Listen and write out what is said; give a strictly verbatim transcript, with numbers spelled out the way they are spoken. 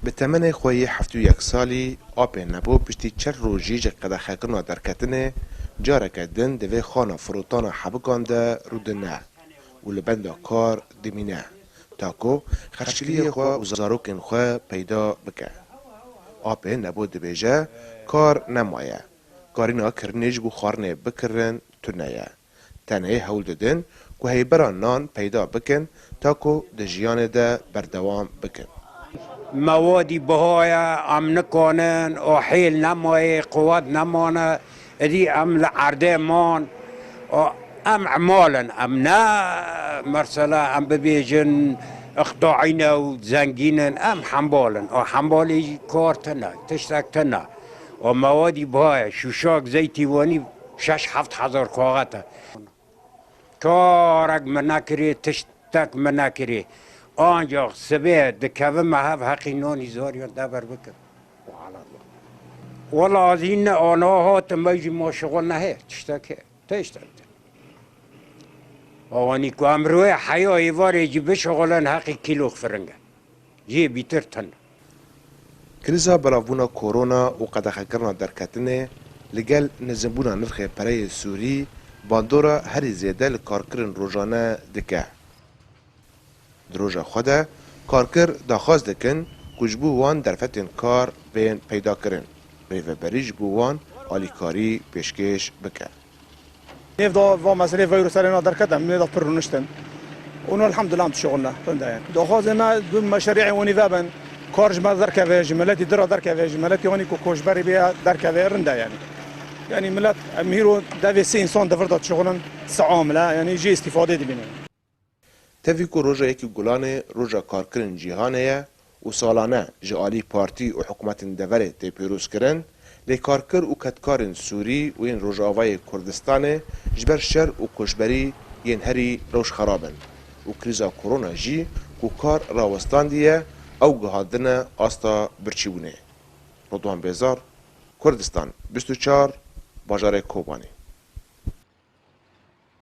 Bi temenê xwe yê heftê û yek salî, apê Nebo piştî çel rojî ji qedexekirina derketinê careke din di vê xana firotana hebikan de rûdine û li benda kar dimîne, ta ku xerçkiriyê xwe û zarokên xwe peyda bike. Apê Nebo dibêje, kar nemaye. Karîna kirinê ji bo xwarinê bikirin tune ye. Tenê hewl didin ku heybera nan peyda bikin, ta ku di jiyanê de berdewam bikin. Mewadî biha ye, em nikanin, û hêl nemayê, quwet nemane, êdî em li erdê man, û em emal in, em ne, mesela em bibêjin, iqtaî ne û zengîn in, em hembal in. Û hembalê jî kar tune, tiştek tune. Û mewadî biha ye, şûşak zeytî wanî şeş heft hezar kaxet e. Karek min nekirî, tiştek min nekirî. Ancax sibê dikevime hev, heqî nanî zariyan dever bikim. Wela ez hîn ne aniha hatim, me jî ma şixul nehê, tiştek hê, tiştek. Awanî ku em rûyê heya êvarê jî bişixulin, heqî kîlok firing e. Jê bîtir tune. Krîza belavbûna korona û qedexekirina derketinê li gel nizimbûna nirxê pereyê sûrî bandora herî zêde li karkirin rojane dike. Di roja xwe de karkir daxwaz dikin ku ji bo wan derfetên kar bên peydakirin, rêveberî ji bo wan alîkarî pêşkêş bike. Nêv da va meselê veyro serê na derket em nê da pir rûniştin. Û no elhamdulillah em dişuxulne, rind e yani. Daxwazê me du meşerî'ê wanî vebin, kar ji me derkeve, ji miletî dira derkeve, ji miletî wanî ku koçberî bê derkeve, rind e yani. Yani milet, em hîro devê sê însan di vir de dişuxulin, sê amile, yani jê îstîfadê dibînin. Tevî ku roja yekê Gulanê roja karkirin cîhanê ye û salane ji alî partî û hikûmetên deverê tê pîrozkirin, lê karkir û kedkarên Sûrî û yên Rojavayê Kurdistanê ji ber şer û koçberî yên herî rewş xerab in û krîza korona jî ku kar rawestandiye, ew gihandine asta birçîbûnê. Ridwan Bêzar, Kurdistan bîst û çar, bajarê Kobanê.